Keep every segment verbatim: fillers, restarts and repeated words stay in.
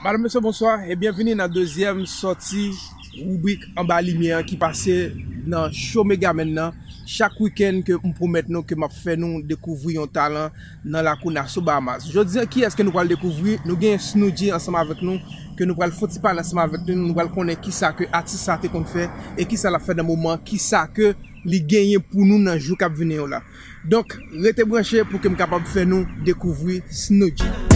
Madanm, mesye, bonswa e byenvini nan dezyèm sòti ribrik Anba Limyè an ki pase nan show Megaman nan. Chak wikenn ke m pwomèt nou ke m ap fè nou dekouvri yon talan nan lakou Nassau Bahamas. Jodi a, kiyès ke nou pral dekouvri? Nou gen Snoo-G ansanm avèk nou, ke nou pral fè yon ti pale ansanm avèk nou, nou pral konnen kisa ke atis sa te konn fè e kisa l ap fè nan moman, kisa ke li genyen pou nou nan jou k ap vini yo la. Donk, rete branche pou ke m kapab fè nou dekouvri Snoo-G.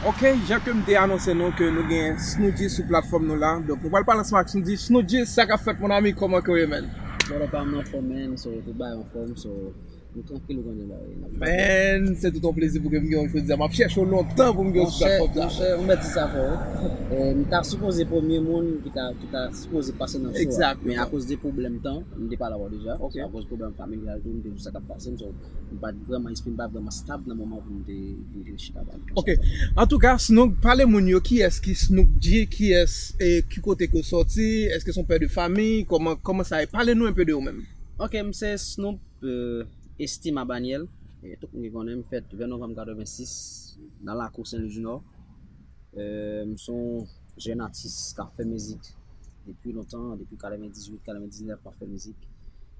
Ok, jan ke m te anonse nou ke nou gen Snoo-G sou platfòm nou la. Donk, nou pral pale ansanm ak Snoo-G. Snoo-G, sa k ap fèt, mon ami, kòman ke w ye, man? Brother pa m anfòm, man, so tout bagay anfòm, so nou trankil, ou konnen bagay, n ap fè. Man, se tout yon plezi pou ke m gen w jodi a. M ap chèche w lontan pou m gen w sou platfòm sa. Monchè, monchè, ou mèt di sa fò, wi. Eh, m ta sipoze premye moun ki ta, ki ta sipoze pase nan show a. Exactement. Men akoz de pwoblèm tan, m te pale avè w deja. Ok. Akoz pwoblèm familyal tou, m te di w sa k ap pase m, so, m pa t vrèman, espri m pa vrèman stab nan moman pou m te, pou m te chita pale konsa. Ok. Antouka, Snoo, pale moun yo, kiyès ki Snoo-G, kiyès, e ki kote ke w sòti, èske se yon pè de fanmi, kòman, kòman sa ye? Pale nou enpe de ou menm. Ok, m se Snoop, euh, Estima Banyèl. E tout moun ki konnen m, fèt ven novanm katrevensis, nan lakou Sen Lwi di Nò. Euh, m se yon jèn atis k ap fè mizik depi lontan, depi katrevendizuit, katrevendiznèf m ap fè mizik.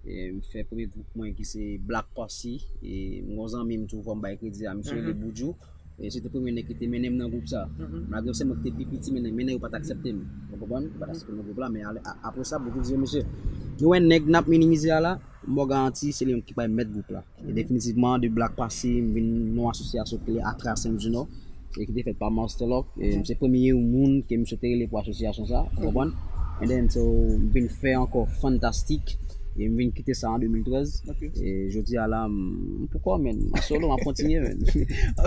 E m fè premye gwoup mwen ki se Black Posse. E m gon zanmi m tou, fò m bay kredi a, misye rele Boudjou. E se te premye nèg ki te mennen m nan gwoup sa. Malgre se mwen ki te pi piti, men, men nèg yo pa t aksepte m. Ou konprann? Yo pa t aksepte m nan gwoup la, men ale, a, apre sa, Boudjou di yo, mesye, nou wè nèg n ap minimize a la, m ba w garanti, se li menm ki pral mèt gwoup la. E definitivman, de Black Posse, m vin nan yon asosyasyon ki rele Atra Sen Lwi di Nò, e ki te fèt pa Master Lock. E m se premye moun ke misye te rele pou asosyasyon sa, ou konprann? And then, so, m vin fè ankò Fantastic, e m vin kite sa an de mil trèz. Ok. E jodi a la, m, m poko, man. M an solo, m ap kontinye, man.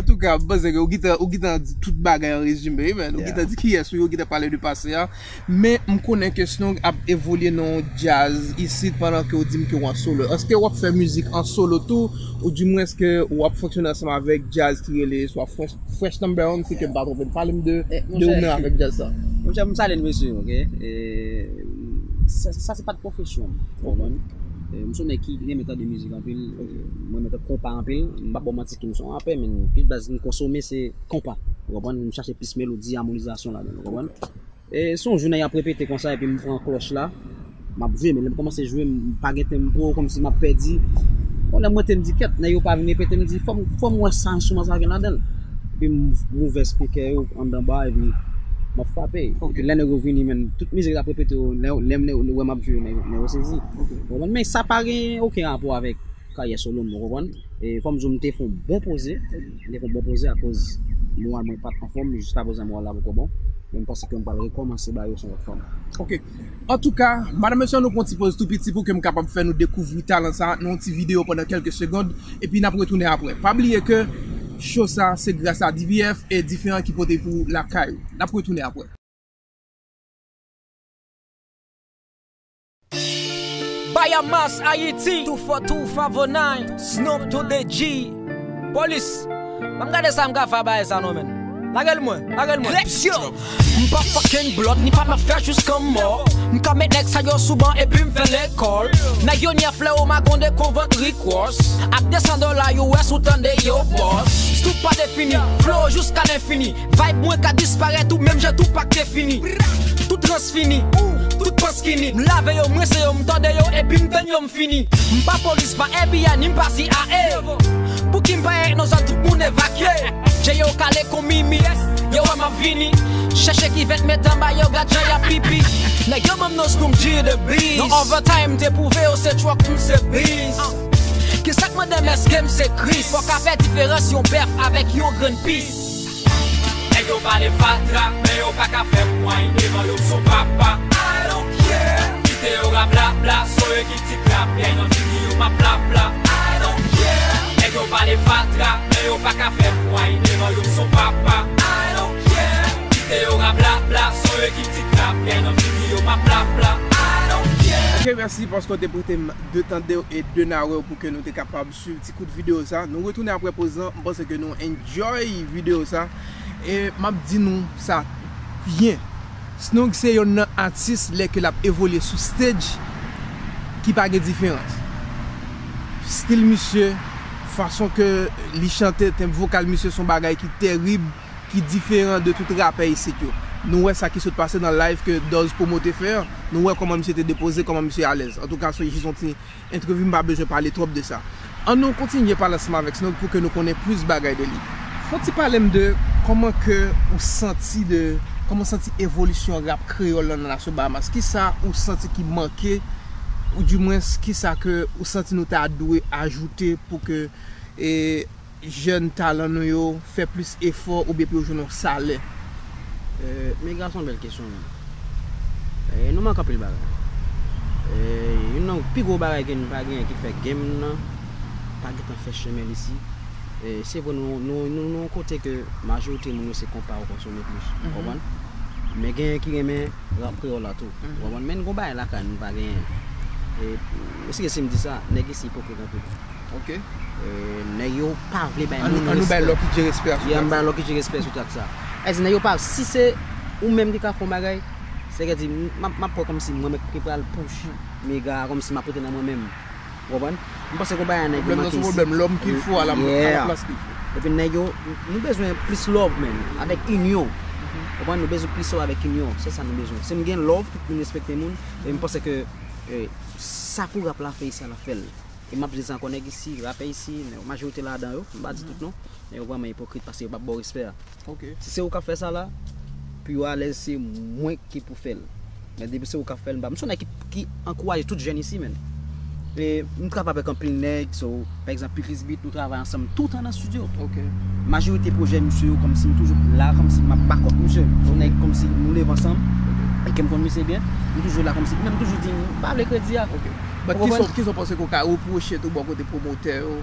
Antouka, m panse ke ou gentan, ou gentan di tout bagay an rezime, wi, man. Ou gentan di kiyès ou ye, ou gentan pale de pase a. Men m konnen ke Snoo-G ap evolye nan yon djaz isit pandan ke w di m ke w an solo. Èske w ap fè mizik an solo tou, oudimwens ke w ap fonksyone ansanm avèk djaz ki rele swa Fresh, Fresh Number One, si ke m pa twonpe m? Pale m de, de ou menm avèk djaz sa. Monchè, m salye n mesye, ok? E, sa, sa se pa t pwofesyon m, ou konprann? E, m se yon nèg ki renmen tande mizik anpil, e, m renmen tande konpa anpil, m p ap ba w manti ke m se yon rapè, men plis baz m konsome se konpa, ou konprann? M chache plis melodi, amonizasyon ladan l, ou konprann? E se yon jou nèg ap repete konsa, epi m pran klòch la, m ap jwe, men lè m kòmanse jwe, m pa gen tan, m pran kòmsi m ap pèdi. Bon, lè m rete, m di, kèt, nèg yo pa vin repete, m di, fò m, fò m wè sa enstriman sa gen ladan l. Epi m, m ouvè spikè yo anndan ba, epi m ap frape. Ok. Epi lè nèg yo vini, men tout mizik l ap repete yo, lè, lè, lè, lè yo wè m ap jwe yo, nèg, nèg yo sezi. Ok. Ou konprann? Men sa pa gen okenn rapò avèk karyè solo m, ou konprann? E fò m di w, m te fè yon bon poze. M te fè yon bon poze akoz moral mwen pa t anfòm, men jiskaprezan moral la poko bon. Men m panse ke m pral rekòmanse ba yo sou yon lòt fòm. Ok. Antouka, madanm, mesye, nou pran yon ti poz tou piti pou ke m kapab fè nou dekouvri talan sa nan yon ti videyo pandan kèlke segonn, epi n ap retounen apre. Pa bliye ke show sa se gras a D V F e Diferan ki pote pou lakay ou. N ap retounen apre. Bahamas, Ayiti, two four two five oh nine, Snoop to the G. Polis, ban m gade sa m ka fè a bagay sa non, menn. Lage l mwen, lage l mwen. Let's go. M pa fucking blood, ni pa m ap fè jiskan mò. M ka met nèg sa yo sou ban epi m fè lekòl. Nèg yo nyè flè o magonde kon vant Rick Ross. Ak de san dola U S ou tande yo bòs. Snoop pa defini, flow jiska lenfini. Vibe mwen ka disparèt ou menm jan Tupac te fini. Tout rans fini, tout pans kini. M lave yo, m rinse yo, m tòde yo, epi m tann yo, m fini. M pa polis, pa F B I, ni m pa C I A. Pouki m pa avèk nou zòt, tout moun evakye. Je yo kale kon mimi, yo wè m ap vini. Chèche kivèt, met anba yo, gad jan y ap pipi. Nèg yo ban m non Snoop G the Beast. Nan overtime, m te pwouve yo se truck, m se beast. Kisa k mande m, èske m se Kris? Fò ka fè diferans yon bèf avèk yon grenn pis. Nèg yo pale fatra, men yo pa ka fè m wine devan yo, m son papa. I don't care. Kite yo rablabla, so yo ki ti krab, yay nan figi yo m ap blabla. I don't care. Nèg yo pale fatra, men yo pa ka fè m wine devan yo, m son papa. I don't care. Kite yo rablabla, so yo ki ti krab, yay nan figi yo m ap blabla. I don't care. Ok, mèsi paske w te prete m de tan de w e de nawè w pou ke nou te kapab swiv ti kout videyo sa. Nou retounen apre poz lan. M panse ke nou enjoy videyo sa. E m ap di nou sa byen. Snoop se yonn nan atis lè ke l ap evolye sou stage ki pa gen diferans. Stil misye, fason ke li chante, tenb vokal misye se yon bagay ki terib, ki diferan de tout rapè isit yo. Nou wè sa ki sot pase nan live ke Dòz Promo te fè an. Nou wè kòman misye te depoze, kòman misye alèz. Antouka, se jis yon ti entrevi, m pa bezwen pale twòp de sa. Ann nou kontinye pale ansanm avèk Snog pou ke nou konnen plis bagay de li. Fò w ti pale m de kòman ke ou santi de, kòman w santi evolisyon rap kreyòl lan nan Nasyon Bahamas. Kisa ou santi ki manke, oudimwens kisa ke ou santi nou ta dwe ajoute pou ke, e, jèn talan nou yo fè plis efò oubyen pou yo jwenn yon salè? E, men sa se yon bèl kesyon, men. E, nou manke anpil bagay. E, youn nan pi gwo bagay ke nou pa genyen ki fè game nan pa gentan fè chemen l isi. E, se vre nou, nou, nou, nou yon kote ke majorite moun yo se konpa yo konsome plis. Ou konprann? Men genyen ki renmen rap kreyòl la tou. Ou konprann? Men n gon bagay lakay nou pa genyen. E, eskize si m di sa, nèg isi ipokrit anpil. Ok. E, nèg yo pa vle bay moun respè. Ann nou bay Lucky Djay respè sou trak sa. Yeah, ann bay Lucky Djay respè sou trak sa. Èske nèg yo pa, si se ou menm ki ka fè yon bagay, se ke di, m ap, m ap pran kòmsi mwen menm ki pral push mega, kòmsi m ap rete nan mwen menm. Ou konprann? M panse ke yon bagay nèg yo manke isi. Pwoblèm nan se pwoblèm l'homme qu'il faut à la, à la place qu'il faut. Epi nèg yo, nou bezwen plis love, man, avèk inyon. Ou konprann? Nou bezwen plis love avèk inyon. Se sa nou bezwen. Si m gen love, tout moun respekte moun. E m panse ke, e, sa pou rap la fè isi a, l ap fè l. E m ap di sa ankò, nèg isi, rapè isi, majorite ladan yo, m pa di tout non, men yo vrèman ipokrit paske yo p ap ba w respè a. Si se ou k ap fè sa la, pou yo alèz se mwen ki pou fè l. Men depi se ou k ap fè l, m pa, m se yon nèg ki, ki ankouraje tout jèn isi, man. E m travay avèk anpil nèg, so, pa egzanp, Piklis Beat, nou travay ansanm toutan nan estidyo. Majorite pwojè misye yo, kòmsi m toujou la, kòmsi m ap back up misye. Se yon nèg kòmsi nou leve ansanm, e ke m konn misye byen, m toujou la kòmsi, men m toujou di, m pa vle kredi a. But kisa, kisa w panse ke w ka repwoche tou bò kote pwomotè yo?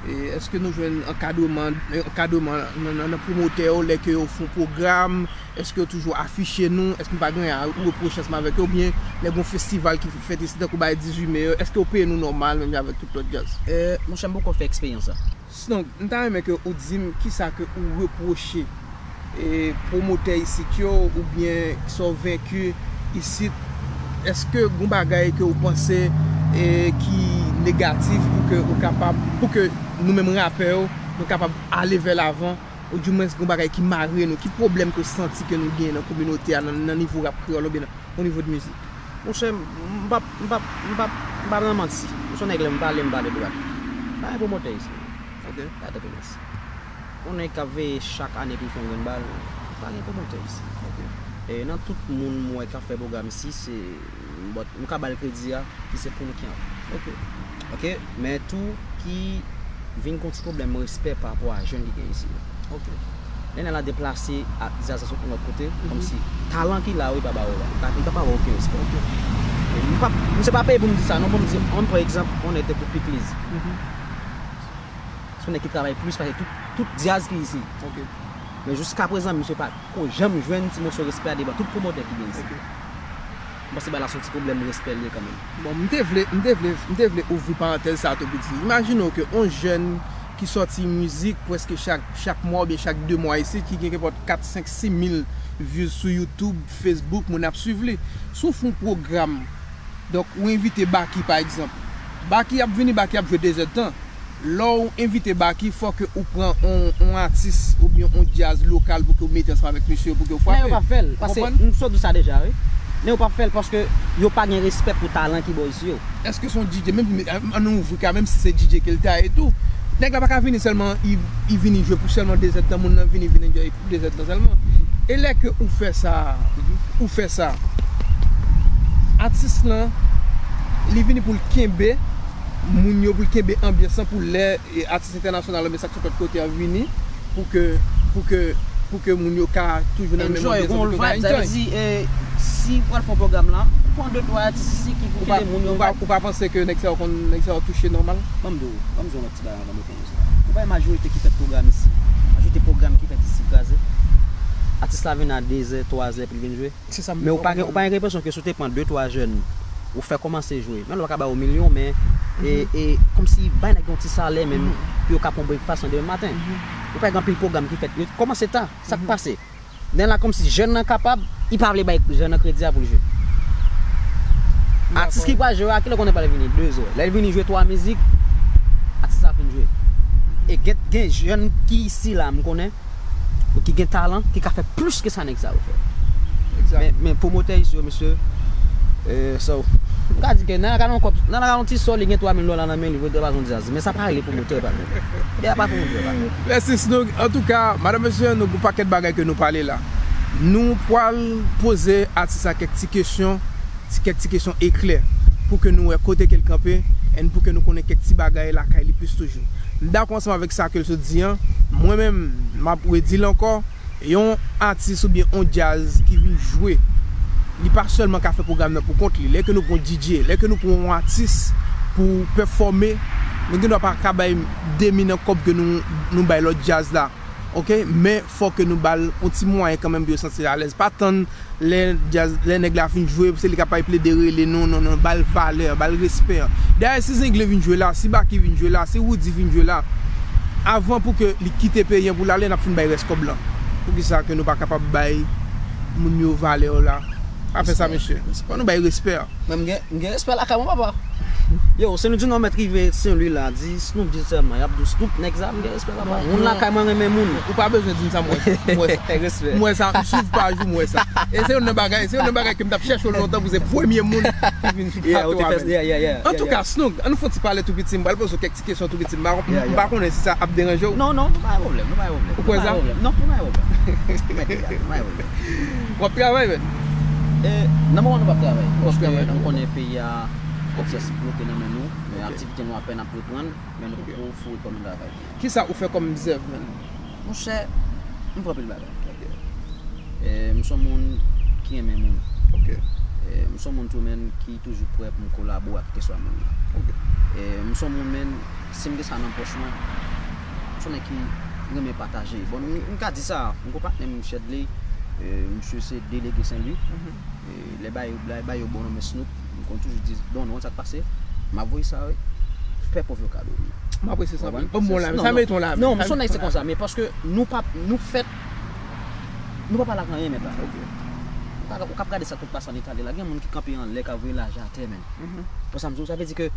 E èske nou jwenn ankadreman, ankadreman nan, nan, nan pwomotè yo lè ke yo fè yon pwogram? Èske yo toujou afiche nou? Èske nou pa gen anyen a repwoche ansanm avèk yo? Oubyen lè gen yon festival ki fèt isit, tankou bagay dizuit me yo, èske yo peye nou nòmal menm jan avèk tout lòt djaz? E, monchè, m poko fè eksperyans sa. Sinon, m ta renmen ke ou di m kisa ke ou repwoche e, pwomotè isit yo, oubyen sa w venki isit, èske gen bagay ke w panse e, ki negatif pou ke ou kapab, pou ke nou menm rapè yo, nou kapab ale vè lavan, oudimwens gen bagay ki mare nou, ki pwoblèm ke w santi ke nou genyen nan kominote a, nan, nan nivo rap kreyòl oubyen nan, o nivo de mizik? Monchè, m, m p ap, m p ap, m p ap, m p ap nan manti. M se yon nèg lè m pale, m pale dwat. Pa gen pwomotè isi. Ok. Gade tou mès. Yon nèg k ap veye chak ane pou l fè yon grenn bal, pa gen pwomotè isi. Ok. E nan tout moun m wè k ap fè pwogram isi, se, m ka ba l kredi a, ki se Pounkian. Ok. Ok, men tou ki vin gen yon ti pwoblèm respè pa rapò a jèn ki gen isi yo. Ok. Nènè la deplase ak djaz la sot yon lòt kote, kòmsi talan ki la wi pa ba yo la. Li pa, li pa ba yo okenn respè. Ok. E m p ap, m se pa peyi pou m di sa non, pou m di, ann pran egzanp, yon nèg tankou Pikliz. Se yon nèg ki travay plis pase tout, tout djaz ki isi. Ok. Men jiskaprezan, misye pa ko janm jwenn ti moso respè a devan tout pwomotè ki gen isi. Ok. M panse bagay la se yon ti pwoblèm respè li ye kanmenm. Bon, m te vle, m te vle, m te vle ouvri parantèz sa tou piti. Imajine w ke yon jèn ki sòti mizik prèske chak, chak mwa oubyen chak de mwa isit, ki gen kenpòt kat, senk, sis mil views sou YouTube, Facebook, moun ap swiv li. Si w fè yon pwogram, donk, ou envite Baky, pa egzanp. Baky ap vini, Baky ap jwe de zèdtan. Lè w envite Baky, fò ke ou pran on, on atis oubyen on djaz lokal pou ke w mete ansanm avèk misye yo pou ke w frape. Men yo p ap fè l, paske m sot di w sa deja, wi. Men yo p ap fè l paske yo pa gen respè pou talan ki bò isi yo. Èske se yon DJ, menm, ann nou ouvri ka, menm si se DJ ke l ta ye tou, nèg la pa ka vini sèlman, li, li vini jwe pou sèlman de zèdtan, moun nan vini, vin enjoy pou de zèdtan sèlman. E lè ke ou fè sa, ou fè sa, atis lan, li vini pou l kenbe moun yo, pou l kenbe anbyans lan, pou lè e atis entènasyonal oubyen sa k sot lòt kote a vini pou ke, pou ke, pou ke moun yo ka toujou nan menm anbyans lan, pou yo ka enjoy. Sa vle di, e, si w pral fè yon pwogram la, pran de twa atis isi ki pou kite moun yo vibe. Ou pa, ou pa panse ke nèg sa yo konn, nèg sa yo touche nòmal? Ban m di w, ban m di w yon lòt ti bagay anvan nou kontinye sa. Ou pa wè majorite ki fèt pwogram isi, majorite pwogram ki fèt isi kraze. Atis la vin a de zè, twa zè pou l vin jwe. Se sa m di w. Men ou pa gen, ou pa gen enpresyon ke si w te pran de twa jèn, ou fè kòmanse jwe, menm lè yo pa ka ba yo milyon, men, e, e, kòmsi bay nèg yon ti salè menm, pou yo ka pran breakfast lan demen maten. Ou pa gen anpil pwogram ki fèt, yo kòmanse ta, sa k pase? Nèg la kòmsi jèn nan kapab, li pa vle bay jèn nan kredi a pou l jwe. Atis ki pral jwe a, kilè konnen pral vini? De zè. Lè l vini jwe twa mizik, E gen, gen jèn ki isi la, m konnen, ki gen talan, ki ka fè plis ke sa nèg sa yo fè. Men, men pwomotè isi yo, mesye, euh, so, m ka di ke nan ka nan kòb, nan ka nan ti sò, li gen twa mil dola nan men li, vre pa son djaz. Men sa pa rele pwomotè pa nou. Li a pa pwomotè pa nou. Mèsi, Snook. Antouka, madanm, mesye, nou gon pakèt bagay ke nou pale la. Nou pral poze atis la kèk ti kesyon, ti, kèk ti kesyon eklè, pou ke nou wè kote ke l kanpe, and pou ke nou konnen kèk ti bagay lakay li plis toujou. M dakò ansanm avèk sa ke l sot di an. Mwen menm, m ap redi l ankò, yon atis oubyen yon djaz ki vin jwe, li pa sèlman ka fè pwogram nan pou kont li. Lè ke nou pran D J, lè ke nou pran yon atis pou pèfòme, nou gen dwa pa ka bay de mil nan kòb ke nou, nou bay lòt djaz la. Oke, men fò ke nou ba l yon ti mwayen kanmenm pou yo santi l alèz. Pa tann lè djaz, lè nèg la fin jwe, se li k ap al plede rele, non, non, non, ba l valè, ba l respè. Dayè, si Zengle vin jwe la, si Baky vin jwe la, si Roody vin jwe la, avan pou ke li kite peyi an pou l ale, n ap fin bay rès kòb lan. Poukisa ke nou pa kapab bay moun yo valè yo la? Pa fè sa, mesye. Fò nou bay respè. Men m gen, m gen respè lakay mwen, papa. Yo, Saint Louis du Nord mèt rive Saint Louis la, di Snoop, di sèlman, y ap di Snoop, nèg sa, m gen respè, papa. Moun lakay mwen renmen moun. Ou pa bezwen di m sa, m wè sa. M wè sa. Respè. M wè sa, m swiv paj ou, m wè sa. E se youn nan bagay, se youn nan bagay ke m t ap chèche w lontan pou se premye moun ki vin sou plato a menm. Antouka, Snoop, ann nou fè yon ti pale tou piti, m pral poze w kèk ti kesyon tou piti. M pa, m pa konnen si sa ap deranje w. Non, non, nou pa gen pwoblèm, nou pa gen pwoblèm. Ou kwè sa? Non, nou pa gen pwoblèm. Ou ap travay, men. E, nan moman nou p ap travay, paske nou konnen peyi a, aktyèl bloke nan men nou, men aktivite nou apèn ap reprann, men nou poko foure kò nou travay. Kisa ou fè kòm zèv, menn? Monchè, m fè anpil bagay. E, m se yon moun ki renmen moun. E, m se yon moun tou, menn, ki toujou prè pou m kolabore ak keswa moun nan. E, m se yon moun, menn, si m gen sa nan pòch mwen, m se yon nèg ki renmen pataje. Bon, m, m ka di sa, m gon patnè m, Chedley, e, misye se delege Senlwi. E, lè bagay, lè bagay yo bon nan men Snoop, m konn toujou di, "Don, non, sa k pase?" M ap voye sa, wi. Fè pòv yo kado, wi. M apresye sa. Ban m yon la men. Sa merite yon la men. Non, m se yon nèg se konsa, men paske nou pa, nou fèt, nou pa pale ak anyen, men pa. Ou ka, ou k ap gade sa tout pase an Itali la, gen moun ki kanpe anlè, k ap voye lajan atè, men. Konsa m di w, sa vle di ke,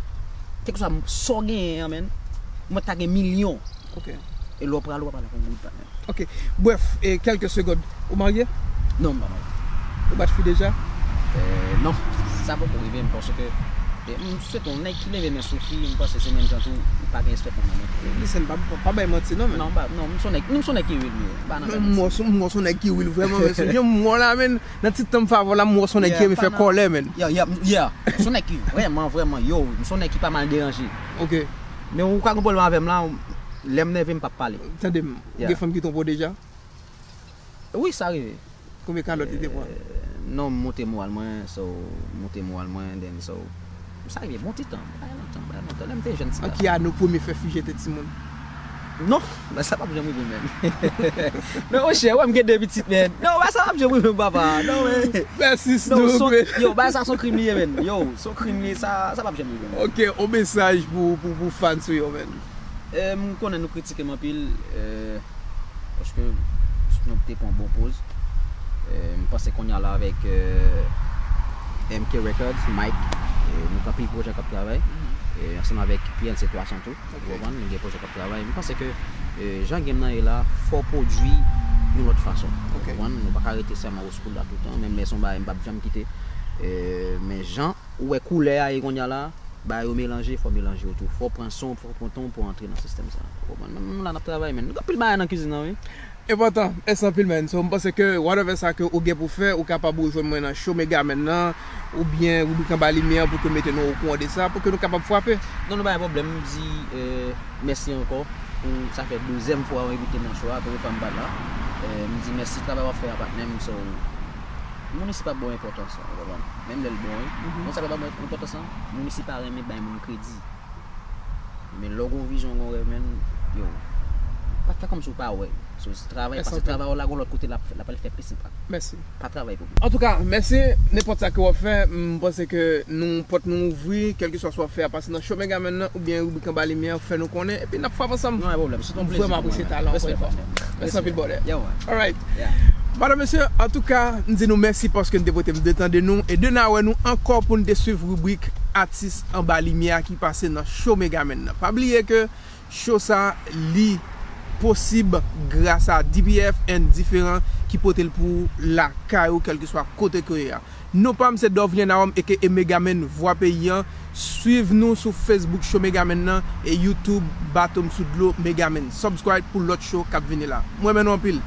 kèlkeswa sa w genyen an, men, ou mèt ta gen milyon. E lè w prale, ou pa pale ak yon goud, patnè. Ok. Bref, e kèlke segond. Ou marye? Non, m pa marye. Ou bat fi deja? Euh, non. Sa poko rive m, paske, e, m se te yon nèg ki leve men sou fi, m panse se menm jan tou, li pa gen respè pou mwen non. Listen, pa, pa, pa bay manti non, men. Non, pa, non, m se yon nèg, m se yon nèg ki real, m ye. M pa nan bagay manti. M wè w se yon nèg ki real vrèman, men se jan m wè w la, men, nan ti tan m favò la, m wè w se yon nèg ki renmen fè kòlè, men. Yeah, yeah, yeah. M se yon nèg ki vrèman, vrèman, yo, m se yon nèg ki pa mal deranje. Ok. Men ou ka gen pwoblèm avè m la, lè m nève m p ap pale. Tande m, ou gen fanm ki twonpe w deja? Wi, sa rive. Konbyen kalòt li te pran? Euh, non, m monte moral mwen, so, m monte moral mwen, then, so, sa rive bon ti tan, bagay lontan, bagay lontan, lè m te jèn ti gason. An ki ane w premye fè fi jete timoun? Non, bagay sa p ap janm rive, menn. Non, monchè, wè m gen de pitit, menn. Non, bagay sa p ap janm rive, papa. Non, men. Mèsi, Snoop. Yo, bagay sa se yon krim li ye, menn. Yo, se yon krim li ye, sa, sa p ap janm rive, menn. Ok, yon mesaj pou, pou, pou fans ou yo, menn. Euh, m konnen nou kritike m anpil, euh, paske Snoop te pran bon poz. Euh, m panse kounye a la avèk, euh, M K Records, Mike, euh, nou gen anpil pwojè k ap travay. Euh, ansanm avèk P N C twa san tou, ou konprann, nou gen pwojè k ap travay. M panse ke, euh, jan game nan ye la, fò w pwodui yon lòt fason. Ou konprann, nou pa ka rete sèlman old school la toutan, menm lè se yon bagay m p ap janm kite. Euh, men jan ou wè koulè a ye kounye a la, bagay yo melanje, fò w melanje yo tou. Fò w pran san w, fò w pran tan w pou w antre nan sistèm sa. Ou konprann? Menm nou la n ap travay, menn. Nou gen anpil bagay nan kizin nan, wi. Enpòtan, mèsi anpil, menn. So, m panse ke whatever sa ke ou gen pou fè, ou kapab rejwenn mwen nan Show Megaman nan, oubyen ribrik Anba Limyè an pou ke mete nou okouran de sa, pou ke nou kapab frape. Non, nou pa gen pwoblèm. M di, euh, mèsi ankò pou sa fè dezyèm fwa ou envite m nan show a, premye fwa m pa t la. Euh, m di mèsi travay w ap fè a, patnè m. So, moun isi pa ba w enpòtans lan, ou konprann? Menm lè l bon, wi. Moun sa pa ba w enpòtans lan, moun isi pa renmen bay moun kredi. Men lè w gen yon vizyon, gen yon rèv, menn, yo, pa fè kòmsi w pa wè. So, travay, pase travay w la, gon lòt kote l ap, l ap al fè plis enpak. Mèsi. Pa travay pou moun. Antouka, mèsi. Nenpòt sa ke w ap fè, m panse ke nou, pòt nou ouvri, kèlkeswa sa w ap fè a, pase nan Show Megaman nan, oubyen ribrik Anba Limyè an, fè nou konnen, epi n ap frape ansanm. Non, pa gen pwoblèm. Se yon plezi pou mwen. M vrèman apresye talan ankò yon fwa. Mèsi anpil, brother. Mèsi. Alright. Madanm, mesye, antouka, m di nou mèsi paske n te pote m de tande nou, e de n a wè nou ankò pou n te swiv ribrik Atis Anba Limyè a ki pase nan Show Megaman nan. Pa bliye ke Show sa, li posib gras a D P F and Diferan ki pote l pou ou lakay ou, kèlkeswa kote ke w ye a. Non pa m se Dorvilien Naom aka Megaman, Vwa Peyi an. Swiv nou sou Facebook Show Megaman nan e YouTube Bato m sou dlo Megaman. Subscribe pou lòt show k ap vini la. M renmen nou anpil.